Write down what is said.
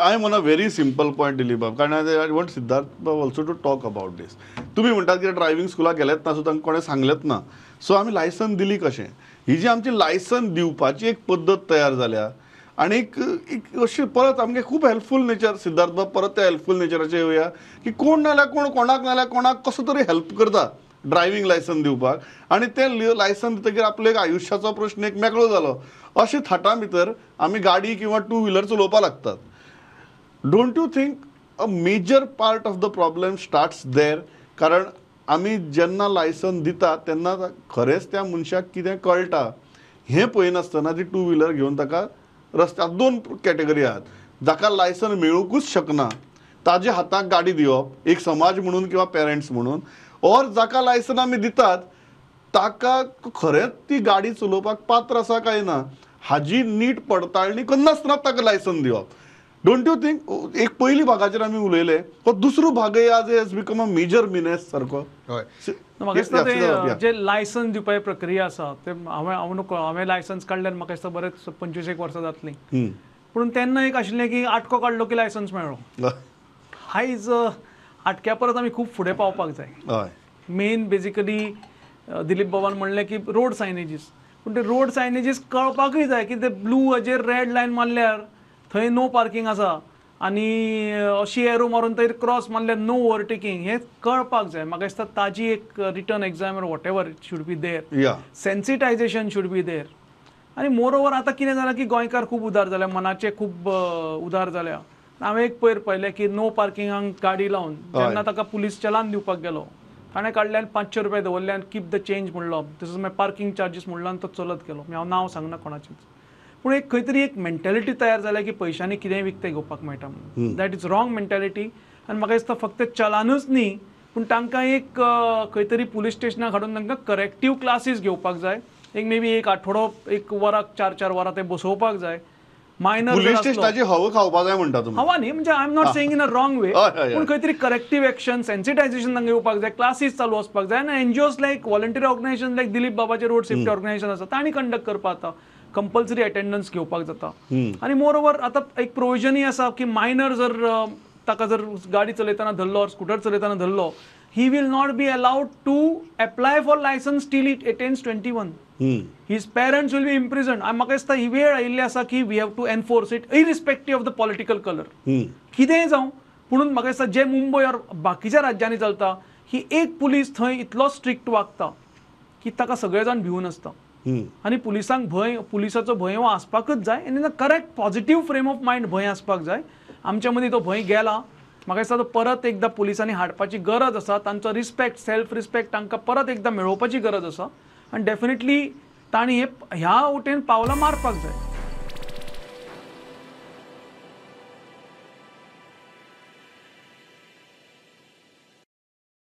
I am on a very simple point, Dilip बाब, कारण I want Siddharth बाब also to talk about this. तुमी म्हणटात की ड्रायव्हिंग स्कुलाक गेलेच ना, सो तांकां कोणें सांगलेंच ना, सो आमी लायसन दिली कशें? ही जी आमची लायसन दिवपाची एक पद्दत तयार जाल्या आनी एक एक अशी परत आमगे खूब हेल्पफूल नेचर, सिद्धार्थ बाब, परत त्या हेल्पफूल नेचराचेर येवया की कोण नाल्यार कोण, कोणाक नाल्यार कोणाक कसो तरी हेल्प करता ड्रायव्हिंग लायसन दिवपाक, आनी तें लायसन दितकीर आपलो एक आयुश्याचो प्रश्न एक मेकळो जालो अशे थाटां भितर आमी गाडी किंवा टू व्हिलर चलोवपाक लागतात. Don't you think a major part of the problem starts there? कारण आमी जेन्ना लायसन दितात तेन्ना खरेंच त्या मनशाक कितें कळटा हें पळयनासतना ती टू व्हिलर घेवन ताका रस्त्यार, दोन कॅटेगरी आहात, जाका लायसन मेळुंकूच शकना ताजे हाताक गाडी दिवप एक समाज म्हणून किंवा पेरंट्स म्हणून, ऑर जाका लायसन आमी दितात ताका खरेंच ती गाडी चलोवपाक पात्र आसा काय ना हाजी नीट पडताळणी करनासतना ताका लायसन दिवप. Don't you think एक पयली भागाचेर आमी उलयले, हो दुसरो भागय आज has become a major menace सारको? हय. म्हाका दिसता ते जे लायसन्स दिवपाची प्रक्रिया आसा ते हांवें हांव नको, हांवें लायसन्स काडल्यार म्हाका दिसता बरेच 25 एक वर्सां जातलीं, पूण तेन्ना एक आशिल्लें की आटको काडलो की लायसन्स मेळ्ळो. आयज आटक्या परत आमी खूब फुडें पावपाक जाय. मेन बेजिकली दिलीप बाबान म्हणलें की रोड सायनेजीस, पूण ते रोड सायनेजीस कळपाकूय जाय की ते ब्लू हाजेर रेड लायन मारल्यार थंय नो पार्किंग आसा आनी अशी एरो मारून थंय क्रॉस मारल्यार नो ओवरटेकींग, हें कळपाक जाय. म्हाका दिसता ताजी एक written exam or whatever should be there, sensitization should be there. आनी मोर ओवर आतां कितें जालां की गोंयकार खूब उदार जाल्या, मनाचे खूब उदार जाल्या. हांवें एक पयर पळयलें की नो पार्किंगाक गाडी लावन जेन्ना ताका पुलीस चलान दिवपाक गेलो ताणें काडल्यान 500 रुपया दवरले आनी कीप the change म्हणलो, this is my parking charges म्हणलो आनी तो चलत गेलो. हांव नांव सांगना कोणाचेंच, पूण एक खंय तरी एक मेंटेलिटी तयार जाल्या की पयशांनी कितेंय विकतें घेवपाक मेळटा म्हणून. That is wrong mentality. आनी म्हाका दिसता फक्त चलानूच न्ही पूण तांकां एक खंय तरी पुलीस स्टेशनाक हाडून तांकां करेक्टीव क्लासीस घेवपाक जाय. एक मे बी एक आठवडो एक वराक 4-4 वरां ते बसोवपाक जाय. मायनर पुलीस स्टेशनाची हवा खावपाक जाय म्हणटा तुमी? हवा न्ही, म्हणजे I am not saying in a wrong way, पूण खंय तरी करेक्टीव एक्शन सेन्सिटायझेशन तांकां येवपाक जाय, क्लासीस चालू आसपाक जाय. आनी NGOs like volunteer organization like Dilip बाबाचे रोड सेफ्टी ऑर्गनायझेशन आसा तांणी कंडक्ट करपाक जाता, कंपल्सरी अटेंडन्स घेवपाक जाता. आनी मोर ओवर आतां एक प्रोविजनूय आसा की मायनर जर ताका जर गाडी चलयतना धरलो स्कुटर चलयतना धरलो, he will not be allowed to apply for licence till it attains 21. His parents will be imprisoned. म्हाका दिसता ही वेळ आयिल्ली आसा की we have to enforce it irrespective of the political colour. कितेंय जावं, पुणून म्हाका दिसता जे मुंबय ऑर बाकीच्या राज्यांनी चलता ही एक पुलीस थंय इतलो स्ट्रिक्ट वागता की ताका सगळे जाण भिवून आसता आनी पुलिसांक भंय, पुलिसाचो भंय हो आसपाकच जाय आनी in a correct positive frame of mind भंय आसपाक जाय. आमच्या मदीं तो भंय गेला, म्हाका दिसता तो परत एकदां पुलिसांनी हाडपाची गरज आसा. तांचो रिस्पेक्ट, सेल्फ रिस्पेक्ट तांकां परत एकदां मेळोवपाची गरज आसा आनी डेफिनेटली तांणी हे ह्या वटेन पावलां मारपाक जाय.